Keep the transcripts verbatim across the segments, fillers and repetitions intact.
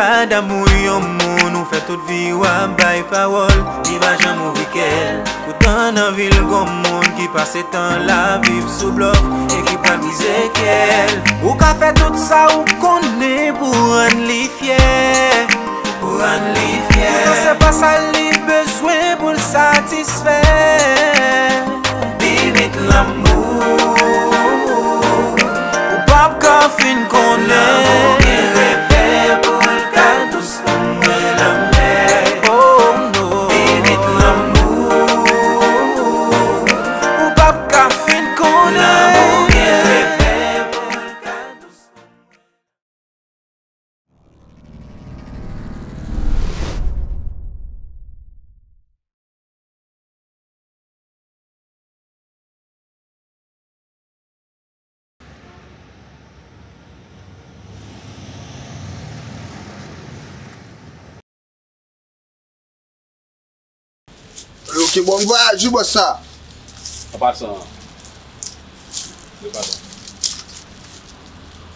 Madanm ou yon moun, ou fè tout vi w ap bay pawòl, li pa janm ouvri kè l. Poutan nan vil gon moun ki pase tan l ap viv sou blòf e ki pral brize kè l. Ou ka fè tout sa ou konnen pou rann li fyè, pou rann li fyè. Poutan se pa sa li bezwen pou l satisfè. Limit lanmou, ou p ap ka fin konnen. Lanmou gen revè pou l ka dous kòm lanmè. Oh no. Limit lanmou, ou p ap ka fin konnen. Lanmou gen revè pou l ka dous. Ok, bon vwayaj wi bòs sa. An pasan, wi, patwon,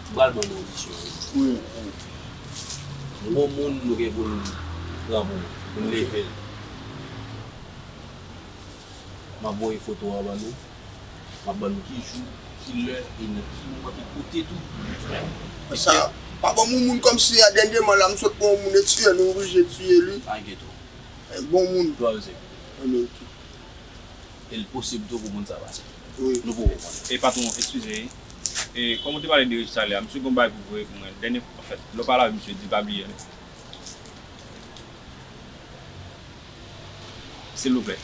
m pral ban nou odisyon wi. Wi, wi. M gon moun nou gen pou n pran pou, pou n leve l. M ap voye foto a ban nou. M ap ban nou ki jou, ki lè, e nan ki moman, ki kote tou. Sa, pa ban m yon moun kòmsi a dènyèman la, m sot pran yon moun e tiye l, nou oblije tiye li. Pa enkyete w. Bon moun. Dwa yo se. Anben, ok. E l posib tou pou moun sa pase. Wi. Nou poko konnen. E patwon, eskize, wi. E kòm ou te pale de Regi talè a, misye gon bagay pou voye pou mwen. Dènye, anfèt, lè w pale avè misye, di l pa bliye, non. Silvouplè.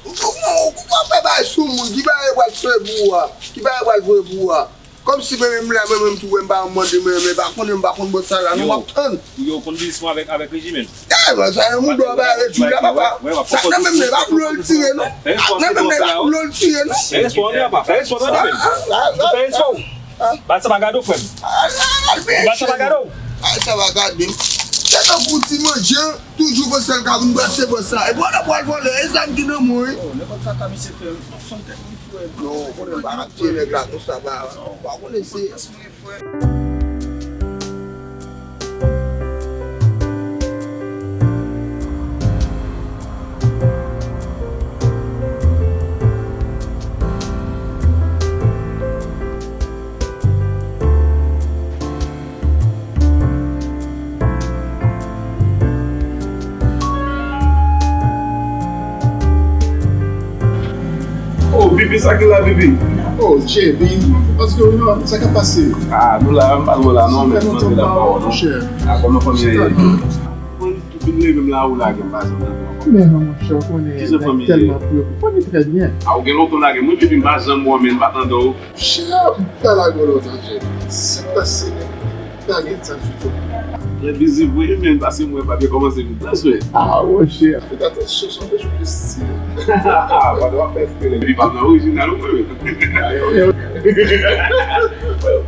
Ou, ou, ou, ou pa fè bagay sou moun, ki bagay pral fè pou ou a? Ki bagay pral voye pou ou a? Kòmsi mwen menm la, mwen menm tou, wè m pa mande mwen, men pa konnen, m pa konn bò sa la, non, m ap tann. Yo, ou konn biznis mwen avèk, avèk Regi menm. Eh, men sa, yon moun dwa ba Regi la, papa. Sa nan menm, men pa pou l tire, non. Nan menm, men pa pou l tire, non. Fè respè w, papa. Fè respè w, tande menm. Fè respè w. Bat sa pa gade w, frè m. Bat sa pa gade w. Ay, sa va gade m. Se tankou ti manje, toujou bò sa l ka vin brase bò sa. E vòlè pral vòlè, e zam ki nan men w, wi. Oh, nenpòt sa ka misye fè, m ap sonn tèt li, frè. Non, konnen pa ap tiye nèg la konsa, pa, pa konnen se. Oh, Bibi, sa ki la, Bibi? Oh, J B, paske ou nan, sa k ap pase? Ah, nou la, m pa twò la, non, men m antre la pa wè w, non. Ah, kòman fanmi an ye? Mwen tou fin leve m la, ou lage m, pa janm lage m ankò. Men non, monchè, ou konnen, nèg tèlman preokipe. Fanmi trè byen. Ah, ou gen lontan w lage m, wi, Bibi, m pa janm wè w, men m pa tande w. Chè, m pa lage w lontan, J B. Sa k pase, nèg? Pa gen tan ditou. Trè vizib, wi, men pase mwen pa byen kòmanse vit la, sou. Ah, monchè. Fèt atansyon, se yon pèsonaj ki stil. Ah, pa dwa fè espere. Li pa nan orijinal, ou mwen menm.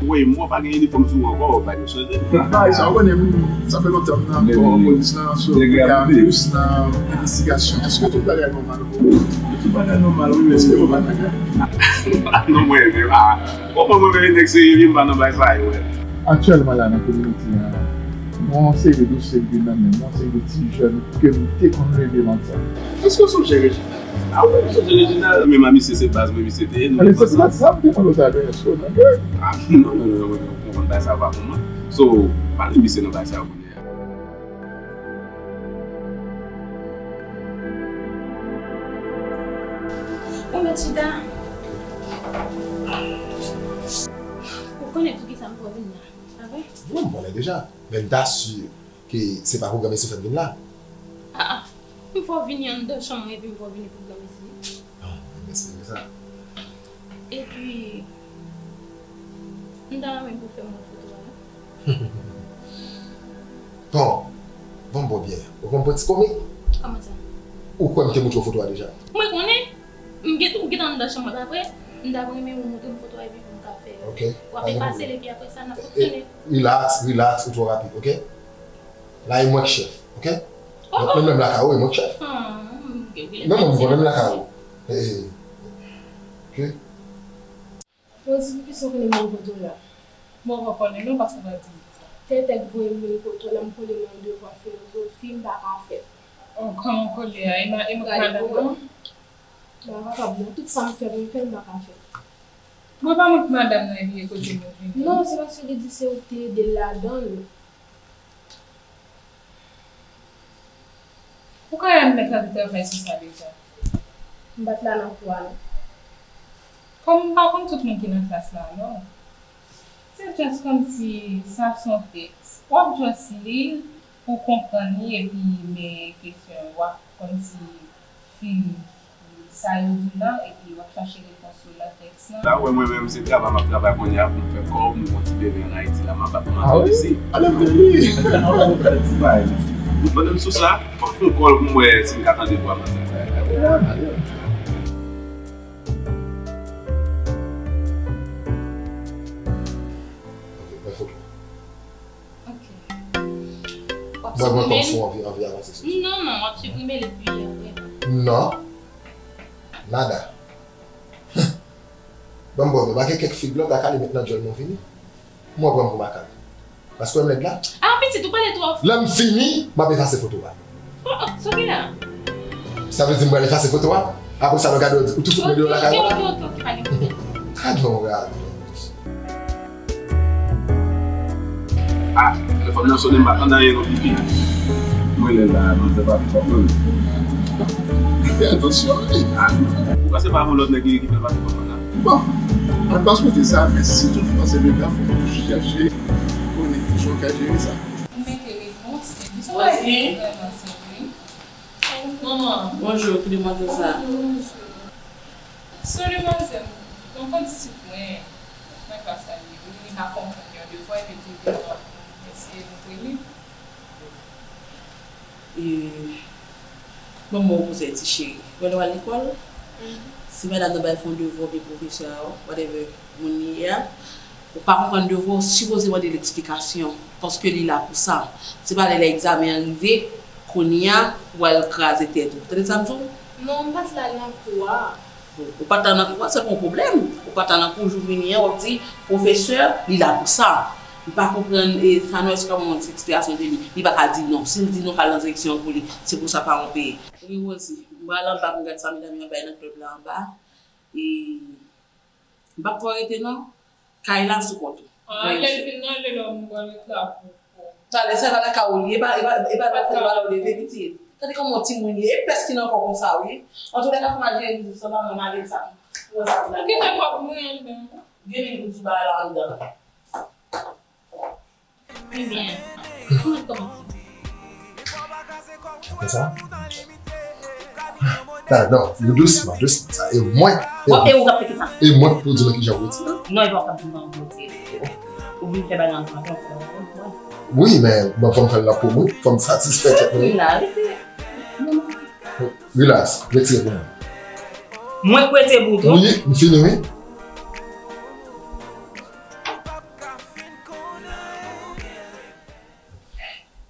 Wi, mwen pa gen inifòm sou mwen ankò, bagay yo chanje. Bagay sa, ou konnen, sa fè lontan m nan kò polis la, so, m gen plis nan envestigasyon. Èske tout bagay nòmal? Tout bagay nòmal, wi, men se yo pa nan kay. Non, mwen, men, ah, kòman mwen, men, nèg serye, m pa nan bagay sa yo, wè. Aktyèlman la, nan kominote a, gon seri de dosye k vin nan men m, gon seri de ti jèn ke m te konn leve lontan. Èske w sonje Reginald? Ah, wi, m sonje Reginald. Men, mami, se, se baz mwen, misye te ye, nou. Ale, se pa sa m te konn, ou ta gen èske w nan gang? Ah, non, non, non, non, mwen, mwen konprann bagay sa pa pou mwen. So, pale misye nan bagay sa yo kounye a. Ou mèt chita. Ou konnen poukisa m fè w vin la, pa vre? Wi, m konnen deja. Men m ta si ke se pa pou granmesi fè m vin la. Ah, ah. M fè w vini anndan chanm mwen epi m fè w vini pou granmesi. Non, m espere sa. Epi, m ta renmen pou fè m wè foto a. Bon, bon, bon, byen. Ou konn pran ti komik? Kòman sa? Ou kwè m te montre w foto a deja? Mwen konnen. M gen, ou gentan anndan chanm mwen, pa vre? M ta renmen ou montre m foto a epi pou m ka fè. Ok. W ap efase l epi apre sa, n ap fonksyone. Relax, relax, ou twò rapid, ok? La, e mwen k chèf, ok? Oh, oh. Menm, menm lakay ou, e mwen k chèf. Hmm, ok, ok. Menm, menm, menm lakay ou. Eh, eh. Ok? Yo di, poukisa w konnen m nan foto la? Mwen pa konnen non, paske w pa di m sa. Tètè k voye m vin kote w la, m kole nan devwa filozofi, m pa ka fè. Oh, kòman w kole a? E ma-, e m ak madanm nan? M pa kapab non, tout sa m fè pou m fè, m pa ka fè. Mwen pa mwen k madanm nan epi e kote m vini. Non, se paske li di se ou ki te ede l ladan l. Ou ka wè m mèt antre travay sou sa deja. M pa t la nan kou a non. Kòm m pa konn tout moun ki nan klas la non. Se just kòmsi sa se yon tèks. W ap just li l pou w konprann li epi men kesyon yo, w ap kòmsi fin li sa yo di w lan epi w ap chache repons yo nan tèks lan. La ou wè mwen menm se travay m ap travay kounye a pou m fè kòb, m gon ti bebe ann Ayiti la, m ap bat manzè isi. Pale m de li. Ti bay. Pandan m sou sa, w ap fè yon kòl pou m wè si m ka tande vwa manzè. Ok, mwen foto. Ok. W ap Mwen, mwen siprime kòm li? Si w anvi, anvi avanse sou sa. Non, non, w ap siprime li epi apre. Non. Nada. Ban m ba w, men pa gen kèk fig lòt la k ale met nan djòl nou fini. Mwen pran m pou makak. Paske w wè m lèd la? Ah, pitit, ou pale twò fò. Lè m fini, m ap efase foto a. Oh, oh, sa w gen la? Sa vle di m pral efase foto a? Apre sa, nou gade, ou tou fout mwen deyò lakay ou la? Ok, ok, ok, ok, pa gen pwoblèm. Gade yon rad. Ah, telefòn nan sonnen, m pa tande anyen non, pipi. Mwen lè la, manzè pa pi kòb non. Fè atansyon, wi. Ah, ou panse pa yon lòt nèg ki, ki fè l pa pi kòb la? Bon, mwen pa swete sa, men si tout fwa se le ka, fò nou toujou chèche konnen kijan w ka jere sa. Ou mete repons, se vrèman senp, wi. Manman. Bonjou, ki demwazèl sa? Bonjou. Se yon demwazèl, yon kondisyonè nan klas la li ye, li pa konprann yon devwa, epi li di non, eseye montre li. E, manman w konsèy ti cheri. Wè lè w al lekòl, si madanm nan bay fè yon devwa oubyen pwofesè a, whatever moun li ye a, ou pa konprann devwa, ou sipoze mande l eksplikasyon, paske li la pou sa. Se pa lè, lè egzamen an rive, kounye a, ou al kraze tèt ou. Tande sa m di w? Non, m pa t la nan kou a. Bon, ou pa t la nan kou a, se pa yon pwoblèm. Ou pa t la nan kou, jou vini an, w ap di, pwofesè, li la pou sa. M pa konprann, e, sa non, èske w ka ban mwen yon ti eksplikasyon de li? Li pa ka di non. Si l di non, k al nan direksyon an pou li. Se pou sa pa yon peyi. Wi, Rosie, m pral anba pou m gad sa medam yo ap bay nan klèb la anba. E m p ap twò rete non. Kay la sou kont ou. Ah, lè l fin nan, lè lòm mwen ret la pou, pou. Talè, sa va lakay ou li ye, e pa, e pa, e pa, e pa la ou leve pitit. Tande kòman yon timoun ye, e pès ki nan kò konsa, wi. Antoulèka, fò m al jere biznis lan, pa mwen, m ale sa. Mwen sa pou la. Ou kite kòb mwen anndan. Gen li pou di bagay la anndan. Ebyen, kòman, kòman? Konsa? Ah, non, yo dousman, dousman, sa, e mwen, e mwen. E ou k ap fè sa? E mwen k pou di mwen kijan pou retire. Non, e pa ou k ap di mwen pou retire. Ou vin fè bagay ansanm avè m, fò mwen. Wi, men, bon, fò m fè l nan pwomot, fò m satisfè tèt mwen. Wi, la, retire. Relax, retire pou mwen. Mwen k retire pou ou tou? Wi, m fini, wi.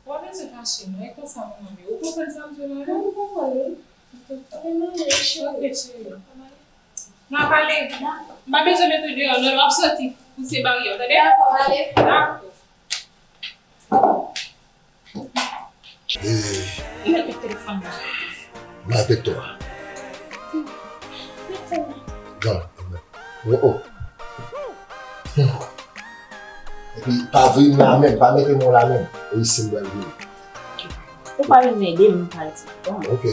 W ap bezwen fache non, e konsa manman m ye. Ou konprann sa m di w la? Mwen konprann wi. Ok, cheri. N a pale. M pa bezwen mete w deyò non, w ap soti. Pouse baryè w, tande? Dakò, m ale. Dakò. Ou mèt met telefòn nan. M avèk twa. Mèt telefòn nan. Non, non. Oh, oh. Hmm. Epi, pa vin la menm, pa mete men w la menm. E isit m pral vini. Ou pa vin ede m, m pral di. Bon. Ok.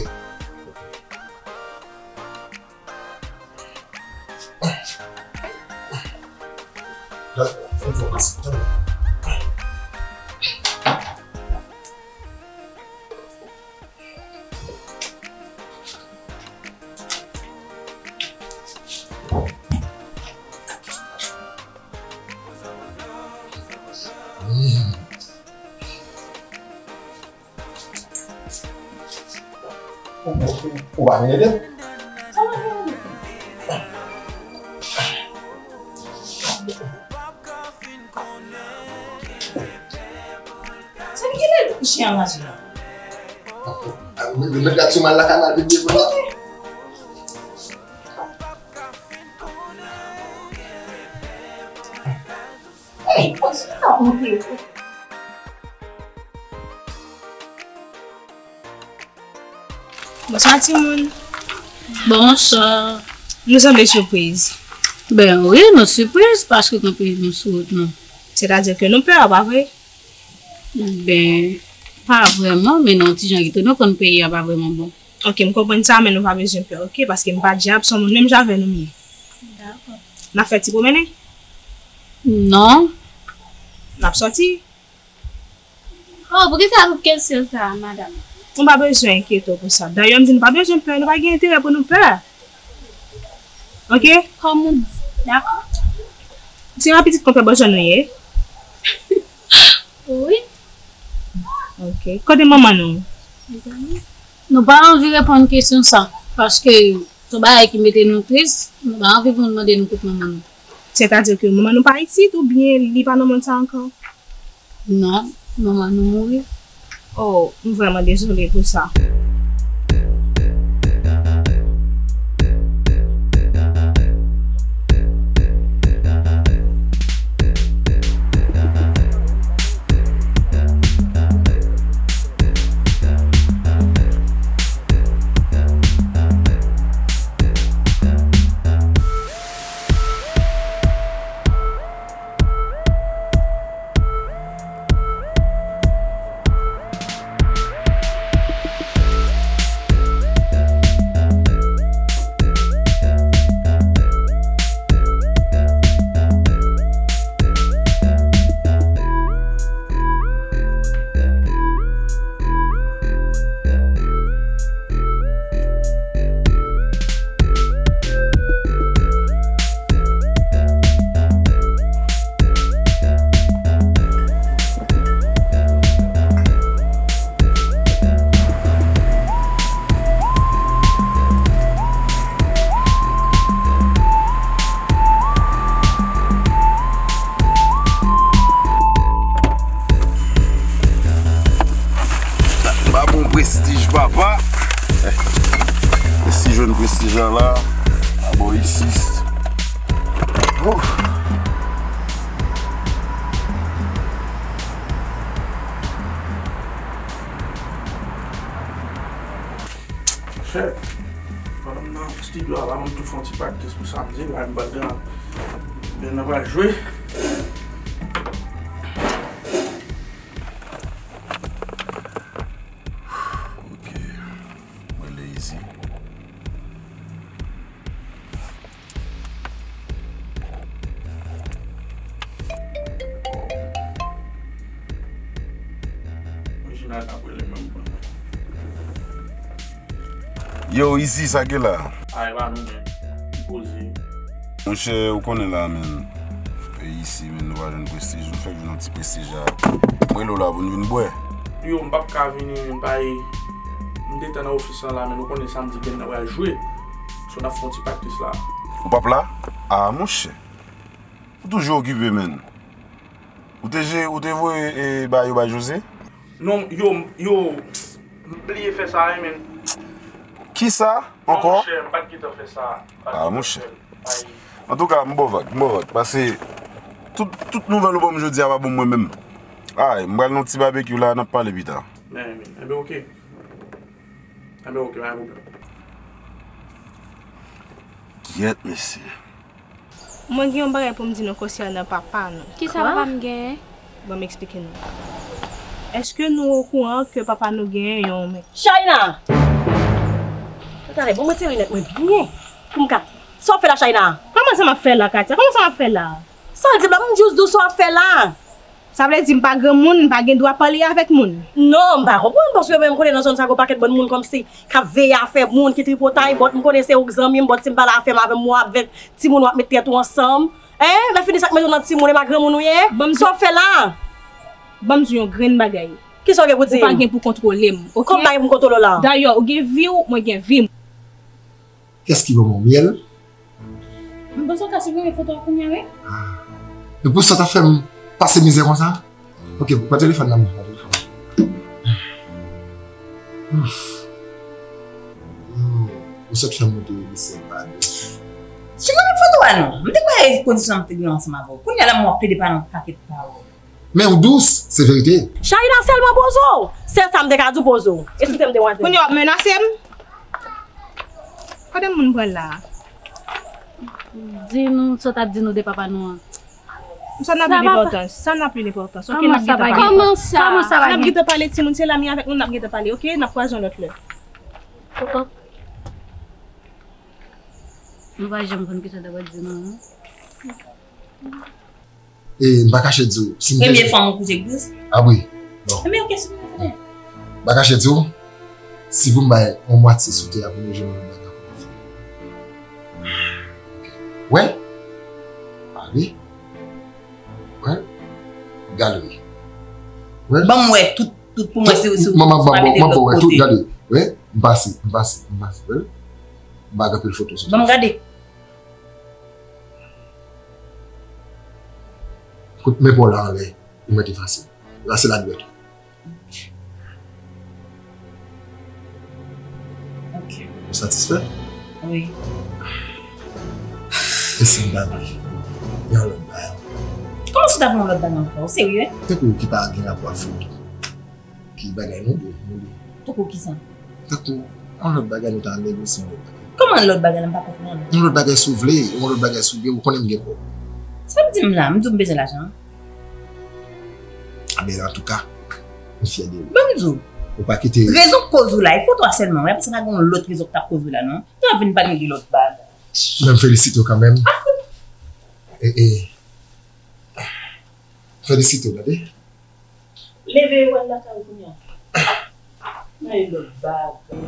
Ou pa vin ede m? Sa ki lè chen an raje la? Met gad sou mal la, kanal vin devan la. Hey, kontinye nan onte. Bonswa, timoun. Bonswa. Nou sanble sipriz. Ben wi, nou sipriz paske kanpe nou sou wout nou. Sètadi ke nou pè, pa vre? Ben, pa vrèman, men nou yon ti jan etone, ou konn peyi a pa vrèman bon. Ok, m konprann sa, men nou pa bezwen pè, ok? Paske m pa dyab, se yon moun menm jan avè nou m ye. Dakò. N ap fè ti pwomennen? Non. N ap sòti? Oh, poukisa tout kesyon sa a, madanm? Ou pa bezwen enkyete w pou sa. Dayè, m di nou pa bezwen pè, nou pa gen enterè pou nou pè. Ok? Kòm ou di, dakò. Se yon pitit konpè bòzò nou ye? Wi. Ok. Kote manman nou? Mezanmi. Nou pa anvi reponn kesyon sa, paske se yon bagay ki mete nou tris, nou pa anvi pou nou mande nou kot manman nou. Sètadi ke manman nou pa isit oubyen li pa nan mond sa ankò? Non, manman nou mouri. Oh, m vrèman dezole pou sa. Pa bon prestij, papa. Prestij, jwenn prestij la la. Abo isis. Ouf. Chè, pandan m nan estidyo a la, m tou fè yon ti praktis pou samdi la, m pral gen, gen nan pral jwe. Ok. Mwen lazy. Reginald ap rele menm ban. Yo, Easy, sa gen la? Ay, pa nou, men. Poze. Monchè, ou konnen la, men. E isi, men, nou pa jwenn prestij. Nou fèk jwenn yon ti prestij la. Mwen rele w la pou n vin bwè. Yo, m p ap ka vini, men, bay. M te tan nan ofis lan la, men nou konnen samdi gen nan pral jwe. So, n ap fè yon ti praktis la. Ou p ap la? Ah, monchè. Ou toujou okipe, men. Ou te je-, ou te voye, e, ba yo bay Jose? Non, yo, yo, m bliye fè sa, wi, men. Kisa? Ankò? Non, monchè, m pa t gentan fè sa. Ah, monchè. Antouka, m ba w vag, m ba w vag. Paske tout, tout nouvèl ou ban m jodi a pa bon mwen menm. Ay, m pral nan yon ti babekyou la, n ap pale pita. Men, men, enben, oke. Enben, oke, pa gen pwoblèm. Gyèt, mesye. Mwen gen yon bagay pou m di nou konsènan papa nou. Kisa papa m genyen? Ban m eksplike nou. Èske nou okouran ke papa nou genyen yon... China! Talè, bon, mwen tire linèt mwen byen pou m ka... Sa w ap fè la, China? Kòman sa m ap fè la, Katia? Kòman sa m ap fè la? Sa w di m la, m jis di w sa w ap fè la. Sa vle di m pa granmoun, m pa gen dwa pale avèk moun? Non, m pa konprann, paske mwen m konnen nan zòn sa gen yon pakèt bann moun kòmsi k ap veye afè moun, ki tripotay, but m konnen se ou k zanmi m, but si m pale afè m avè m, w ap avèk timoun, w ap met tèt ou ansanm. Hein? Lè fini sa k mete w nan timoun, e pa granmoun ou ye? Sa w ap fè la? Ban m di w yon grenn bagay. Kisa w gen pou di m? Ou pa gen pou kontwole m, oke? Kòman m pa gen pou m kontwole w la? Dayè, ou gen vi w, mwen gen vi m. Kiyès ki ban mwen myèl? M panse w ka siprime foto a kounye a, wi. Ah. E pou sa w ta fè m pase mizè konsa? Ok, pran telefòn nan, pran telefòn. Ouf. Oh, ou sot fè m monte, mesye, pardon. Siprime foto a non. M te kwè kondisyon an m te gen ansanm avè w. Kounye a la m wè w ap plede pale yon pakèt pawòl. Men ou dous, se verite. China sèlman poze w. Sèl sa m te ka di w, poze w. Eskize m, demwazèl. Kounye a w ap menase m? Kote moun pral la a? Di nou sa w t ap di nou de papa nou an. Sa n ap li enpòtans. Sa n ap li enpòtans. Ok, n ap gentan pale. Kòman sa? Kòman sa va gen? N ap gentan pale, timoun. Se la mi avèk nou, n ap gentan pale, ok? N ap kwaze yon lòt lè. Koko. Nou pa janm konn kisa ta pral di nou, non? E m pa kache di w, si m te. Premye fwa mwen koute Gris. A wi. Bon. Premye kesyon mwen fè. M pa kache di w, si pou m bay yon mwatye sou tè a pou nou jwenn yon bagay pou nou fè. Wè? Ale. Wè? Gade wi. Wè? Ban m wè tout, tout pou mwen si, si, si w pa mete l lòt kote. Gade. Wè? M pase, m pase, m pase. Wè? M pa gen pil foto sou. Ban m gade. Kout men pa w la anlè, ou mèt efase. Efase la dwèt ou. Ok. Ou satisfè? Wi. E si m ta vle yon lòt bagay ankò? Kòman si w ta vle yon lòt bagay ankò? Ou serye? Tankou ki pa gen rapò ak foto. Ki bagay nou dwe, nou dwe. Tankou kisa? Tankou, yon lòt bagay nou ta negosye yon lòt bagay. Kòman yon lòt bagay la, m pa konprann? Yon lòt bagay si w vle, yon lòt bagay si w gen, ou konnen m gen kòb. Sa w ap di m la, m di w m bezwen lajan an? Anben, antouka, m fyè de ou. Ban m di w. Ou pa kite. Rezon k koz ou la, e foto a sèlman, wi, apre sa pa gen yon lòt rezon k t ap koz ou la, non. N ap vin pale de lòt bagay. Men m felisite w kanmenm. E, e. Felisite w, gade. Leve yo al lakay ou kounye a. Nan yon lòt bagay.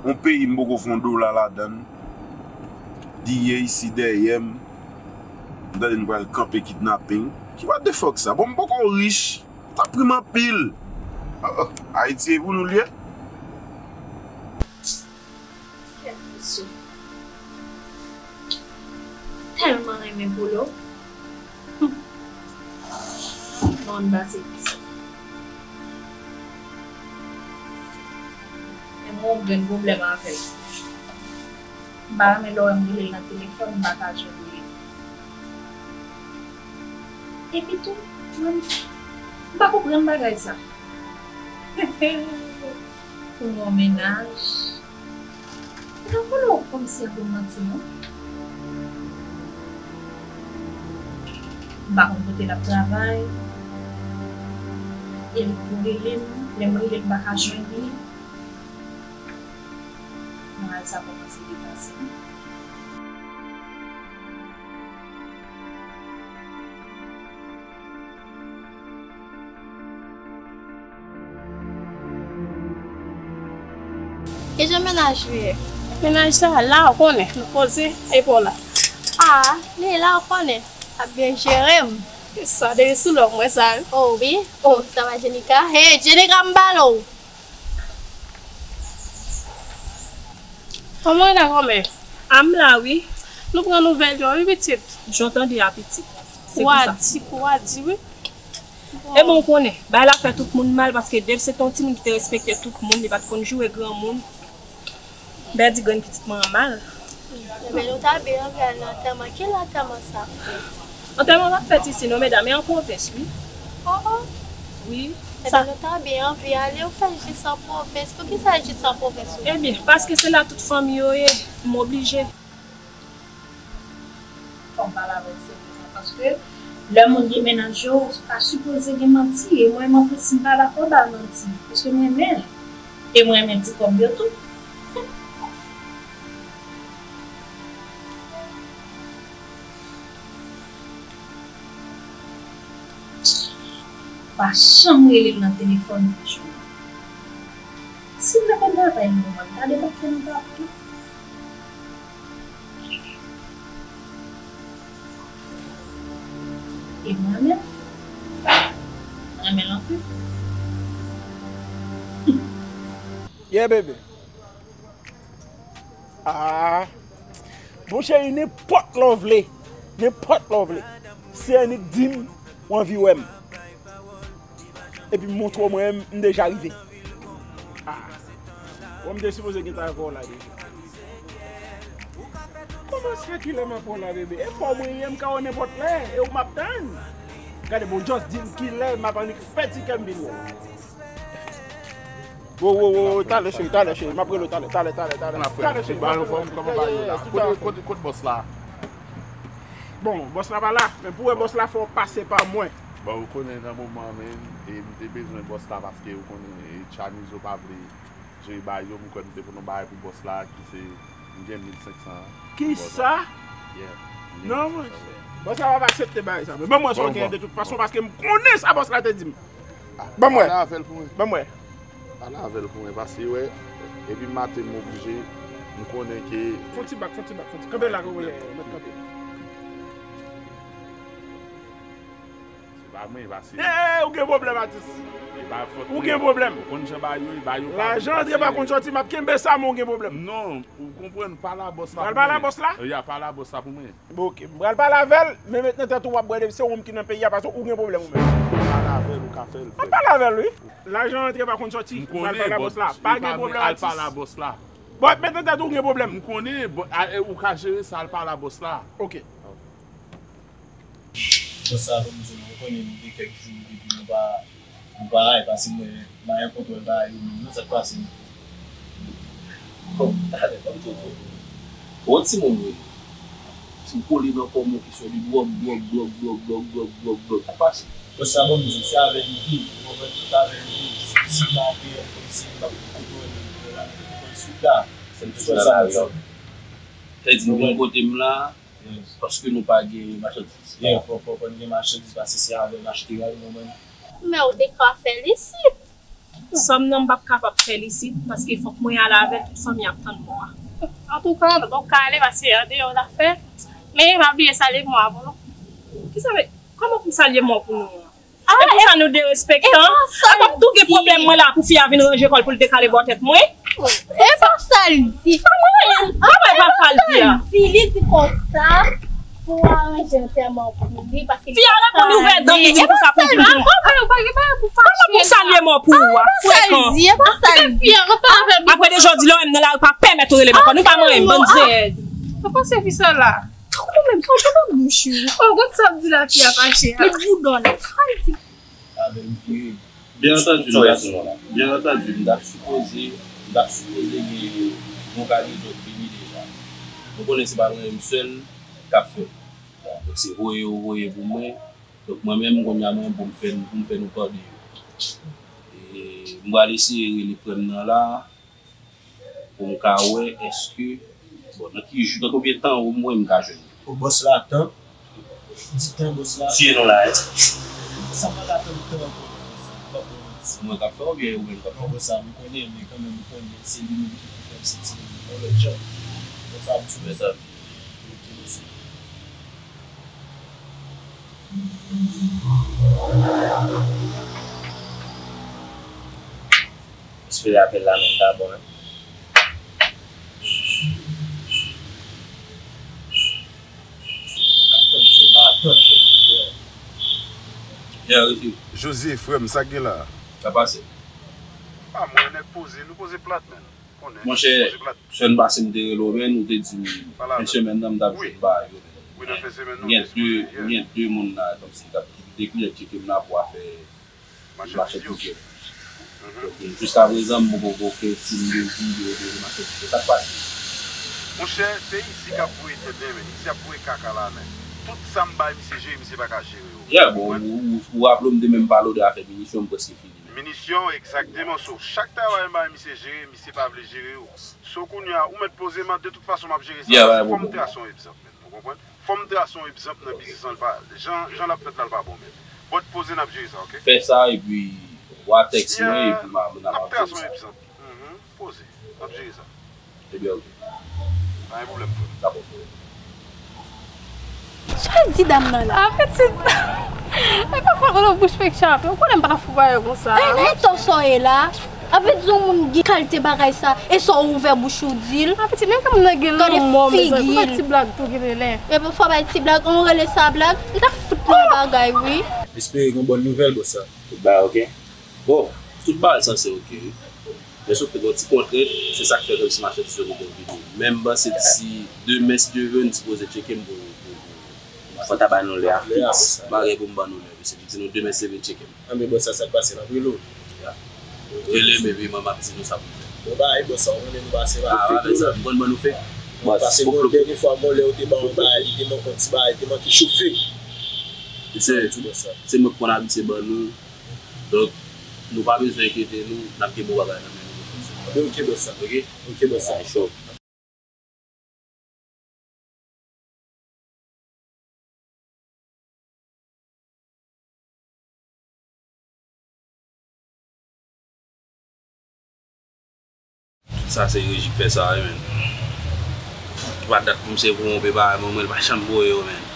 Yon peyi m poko fè yon dola ladan l. Diye isi dèyè m. M tande nou pral kanpe kidnaping. Ki what the fuck sa? Bon, m poko rich. Sa prim anpil. Ayiti e pou nou l ye. Kèt mesye. Tèlman renmen Polo. Humm. Bon, n pase pis. Men mwen gen pwoblèm avè l. M pa renmen lè w wè m rele l nan telefòn, m pa ka jwenn li. Epi tou, mwen, m pa konprann bagay sa. Pou yon mennaj. Mwen pa konnen w kòmsi ap yon manti, non. M pa konn kote l ap travay. E li pou rele m, lè m rele l m pa ka jwenn li. Bagay sa kòmanse depase m. Kijan mennaj ou ye? Mennaj sa la, ou konnen, nou poze, e pa w la? A, li la, ou konnen, ap byen jere m. Sa, depi sou lòk mwen sa wi. O wi. O, sa va Jenika? Hey, Jenika, m pale w. Kòman w ye la, kòmè? A, m la wi. Nou pran nouvèl yo wi, pitit. Jan w tande a, pitit. Se pou sa. Kou a di, kou a di wi. Ebyen, ou konnen, bagay la fè tout moun mal, paske Dave se te yon timoun ki te respekte tout moun, li pa t konn joure granmoun. Bèdi grenn pitit mwen an mal. Ebyen, nou ta byen anvi al nan antèman. Ki lè antèman sa ap fèt? Antèman p ap fèt isi non, medam, e an pwovens, wi. O, o. Wi. Ebyen, nou ta byen anvi ale, ou fè jis an pwovens. Poukisa jis an pwovens ou? Ebyen, paske se la tout fanmi yo ye, m oblije. Fò m pale avè w serye, paske lè moun gen mennaj yo, ou pa sipoze gen manti, e mwen menm anplis, m pa dakò ba l manti, paske m renmen l, e m renmen ti kòb yo tou. Pa janm rele l nan telefòn pou jou a. Si m te konn travay nòmal, m ta debake nan travay la. E mwen menm, mwen renmen l anpil. Yeah, baby. Ah. Bon, cheri, nenpòt lè w vle. Nenpòt lè w vle. Si annik di m, w anvi wè m. Epi montre w mwen menm, m deja rive. Ah. Bon, m te sipoze gentan avè w la deja. Bon, Bòs la, kilè m ap wè w la, bebe? E pa w mwen ye, m ka wè w nenpòt lè, e ou m ap tann. Gade, bon, just di m kilè m ap annik fè ti kè m vin wè w. Wo, wo, wo, talè, cheri, talè, cheri, m ap rele w talè, talè, talè, talè. Talè, cheri, m ap rele w talè. Kòman bagay yo la? Kote, kote, kote bòs la? Bon, bòs la pa la, men pou wè bòs la, fò w pase pa mwen. Bon, ou konnen nan moman, men, e m te bezwen bòs la paske ou konnen, e, Chanizo pa vle jere bagay yo, m kwè m te pran yon bagay pou bòs la, ki se, m gen mil senk san. Kisa? Yeah, m gen mil senk san. Non, monchè. Bòs la p ap aksepte bagay sa. Men ban m wè sa w gen de tout fason, paske m konnen sa bòs la te di m. Ban m wè. Pale avè l pou mwen. Ban m wè. Pale avè l pou mwen, paske wè, epi maten m oblije, m konnen ke. Fon ti bak, fon ti bak, fon ti. Kanpe la, kanpe la, mèt kanpe. Se pa mwen, e pa se. Eh, ou gen pwoblèm, atis. E pa fòt mwen. Ou gen pwoblèm. Ou konn jan bagay yo ye, bagay yo pa. Lajan antre pa konn sòti, m ap kenbe sa, men ou gen pwoblèm. Non, ou konprann, pale a bòs la. Pral pale a bòs la? Ya, pale a bòs la pou mwen. Bon, ok. M pral pale avè l, men met nan tèt ou w ap bwè depi se ou menm ki nan peyi a, paske ou gen pwoblèm ou menm. Pale avè l, ou ka fè l. M ap pale avè l, wi. Lajan antre pa konn sòti. M pral pale a bòs la. Pa gen pwoblèm, atis. Al pale a bòs la. Bon, met nan tèt ou, ou gen pwoblèm. M konnen, bon, a, e, ou ka jere sa, al pale a bòs la. Ok. Bòs la, ban m di w, nou konnen nou gen kèk jou depi nou pa, nou pa la, e pase mwen, m pa gen kontwòl bagay yo menm, non, sa k pase menm? Bon, talè, ban m di w, bon, yon timoun wi. Ti kole nan kò m, yon kesyon de dwòg, dwòg, dwòg. Sa k pase? Bòs la, ban m di w, se avè l m viv, ou konprann? Se avè l m viv. Si m pa peye, kòmsi m p ap kontwòle, ou konprann? Sou ta, se l ki fè sa, bòs la. Sa di nou vin kote m la, paske nou pa gen machandiz. Yeah, fò, fò, fò n gen machandiz, paske se avè l m achte a, ou konprann? Men ou te ka fè l isit. Sòm nan m p ap kapab fè l isit, paske fòk mwen ale avè l, tout fanmi ap tann mwen. Antouka, nou pap ka ale, paske andeyò l ap fè. Men pa bliye salye mò a pou nou. Kisa, men, kòman pou m salye mò pou nou an? E pou sa nou derespektan? E pou sa l di. Tou gen pwoblèm mwen la pou fi a vin ranje kò l pou l dekale bò tèt mwen? E pa sa l di. Pa mwen, pa mwen, pa sa l di a. Li di konsa pou aranje antèman pou li, paske fi a reponn ouvè dan li di konsa pou vin. Kòman pou salye mò pou ou a? Frekan. Apre de jodi la, w wè m nan lari, pa pèmèt ou rele m ankò. Nou pa manyen m, bann zèyèz. Ou panse fi sa la? Ou menm, sonje nan bouch ou. Oh, gad sa ap di la fi a fache a. Li boudon nan. Sa l di. Avè m vire. Byen antandi, m ta, byen antandi, m ta sipoze, m ta sipoze gen yon kagezon k vini deja. Nou konnen se pa mwen menm sèl k ap fè l. Donk se voye yo voye pou mwen. Donk mwen menm, kounye a mwen pou m fè, pou m fè nou kòde yo. E m pral eseye rele frè m nan la. Pou m ka wè èske, bon, nan ki jou, nan konbyen tan ou mwen m ka jwenn li? O bòs la, tan. Di tan bòs la. Tiye nou la, wi. Sa pa ka tann tan ankò, bòs la. M p ap ba w manti. Mwen k ap fè oubyen ou menm k ap fè? Non, bòs la, m konnen, men kanmenm, ou konnen, se li menm ki pou fè m santi m yon lòt jan. Bòs la, ap di w. Mezanmi. Ok, mèsi. Espere apèl la menm ta bon, hein. José, frè m, sa k gen la? Sa pase? Ah, mwen nèk poze, nou poze plat, men. Monchè, semèn pase m te rele w, men ou te di m fen semèn nan m t ap jwenn bagay yo. M gen de, m gen de moun la kòmsi k ap, de kliyan k tcheke m la pou afè machandiz yo. Donk, jiskaprezan, m poko fè siy de vi, de, de machandiz yo. Sa k pase? Monchè, se isi k ap voye tenten, men. Isi ap voye kaka la, men. Tout sa m bay misye jere, misye pa ka jere yo. Yeah, bon, ou, ou, ou raple w m te menm pale w de afè minisyon, m prèske fini, men. Minisyon, egzakteman. So, chak travay m bay misye jere, misye pa vle jere yo. So, kounye a, ou mèt poze m, de tout fason, m ap jere sa. Yeah, pa gen pwoblèm. Fò m trase yon egzanp, men. Ou konprann? Fò m trase yon egzanp nan biznis lan, l pa, jan, jan l ap fèt la, l pa bon, men. Bòt poze, n ap jere sa, ok? Fè sa, epi w a tèks mwen, epi m a, m a, n ap trase yon egzanp. Mhm. Poze. N ap jere sa. Ebyen, ok. Pa gen pwoblèm, frè m. Dakò, frè m. Sa di dam nan la? Ah, pitit. E pa fwa kote bouch fèk chape. Ou konnen m pa t ap fou bagay konsa. E, e, to soye la. Avèk yon moun gen kalite bagay sa, e sa w ouvè bouch ou di l. Ah, pitit, men kòman nan gen lanmò, mezanmi. Fò bay ti blag tou, gen lè. E pou fò bay ti blag, on rele sa blag, m ta fout nan bagay, wi. Espere gen bòn nouvèl, bòs la. Tout bagay ok? Bon, tout bagay sanse ok, wi. Men sof ke gen yon ti kontrent, se sa k fè kòmsi machandiz yo gentan vini. Men m panse disi demen, si Dye vle, n sipoze tcheke m pou, pou, pou, fò ta ba nou lè a fiks. Bagay pou m ban nou lè, mesye. M di nou demen, si Dye vle, tcheke m. Anben, bòs, sa, sa k pase, n ap rele w. Ya. Rele m, epi mwen, m ap di nou sa pou n fè. Bon, bay, bòs, sa, ou konnen nou pase pa fèt. Ah, pa fè sa, m konn ban nou fèt. Bòs, pase nou dènye fwa, gon lè ou te ban yon bagay, li te manke yon ti bagay, li te manke chofe. Se, se mwen k konn abitye ban nou. Donk, nou pa bezwen enkyete nou, n ap gen bon bagay nan men nou pou fè sa. Anben, ok, bòs, sa. Ok? Ok, bòs, sa. Cho. Tout sa se Reji k fè sa wi, menn. Ki pa dat pou misye pwonpe bagay mwen, mwen, li pa janm voye yo, menn.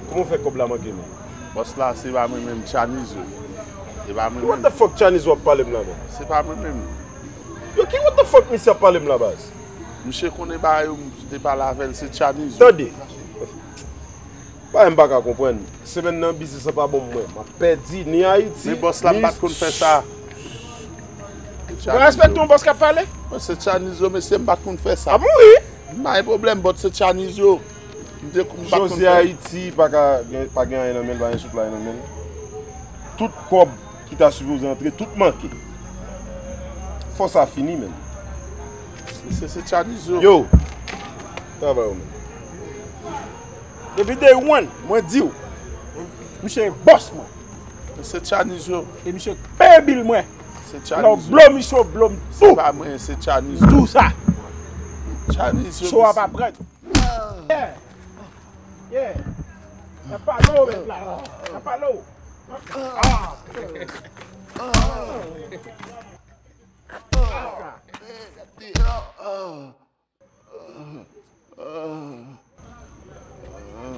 Kòman w fè kòb la manke m? Bòs la, se pa mwen menm, Chanizo. Se pa mwen menm. What the fuck Chanizo ap pale m la, man? Se pa mwen menm. Yo, ki what the fuck misye ap pale m la, baz? Misye konnen bagay yo, m te pale avè l, se Chanizo. Tande. Bagay m pa ka konprann. Semèn nan, biznis lan pa bon pou mwen. M ap pèdi, ni Ayiti, men bòs la, m pa t konn fè sa. Ou ka respekte yon bòs k ap pale? Mwen, se Chanizo, mesye, m pa t konn fè sa. Ah bon, wi? M pa gen pwoblèm, but se Chanizo. M te, m pa t konn fè. Jozye Ayiti pa ka gen, pa gen anyen nan men l, pa gen souplay nan men l. Tout kòb ki ta sipoze antre, tout manke. Fò sa fini, menn. Se, se Chanizo. Yo! Travay ou menm. Depi day one, mwen di w, misye bòs mwen. Se Chanizo. E misye peye bil mwen. Se Chanizo. Lè w blo misye, w blo m tou. Se pa mwen, se Chanizo. M di w sa. Chanizo. Show a pa prèt. Yeah. Yeah. Nan pale w, mèt la. Nan pale w. Ah.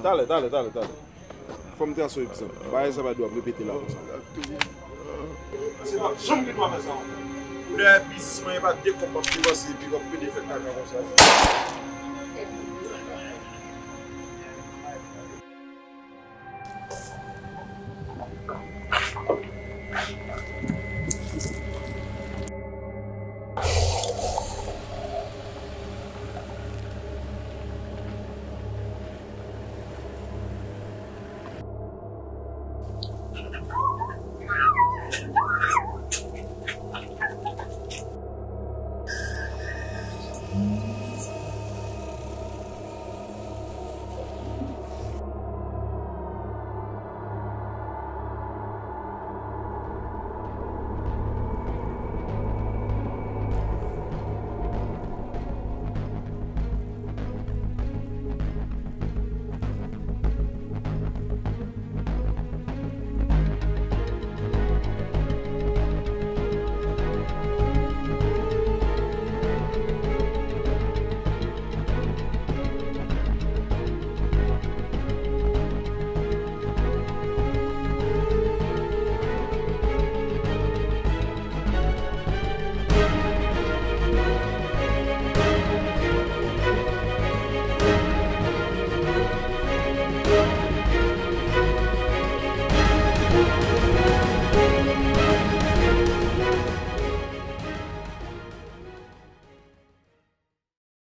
Talè, talè, talè, talè. Fò m trase yon egzanp. Bagay sa pa dwe ap repete la konsa. Se p ap janm gen dwa fè sa ankò. Lè biznis mwen, e pa de kòb m ap depanse epi w ap pede fè kaka konsa.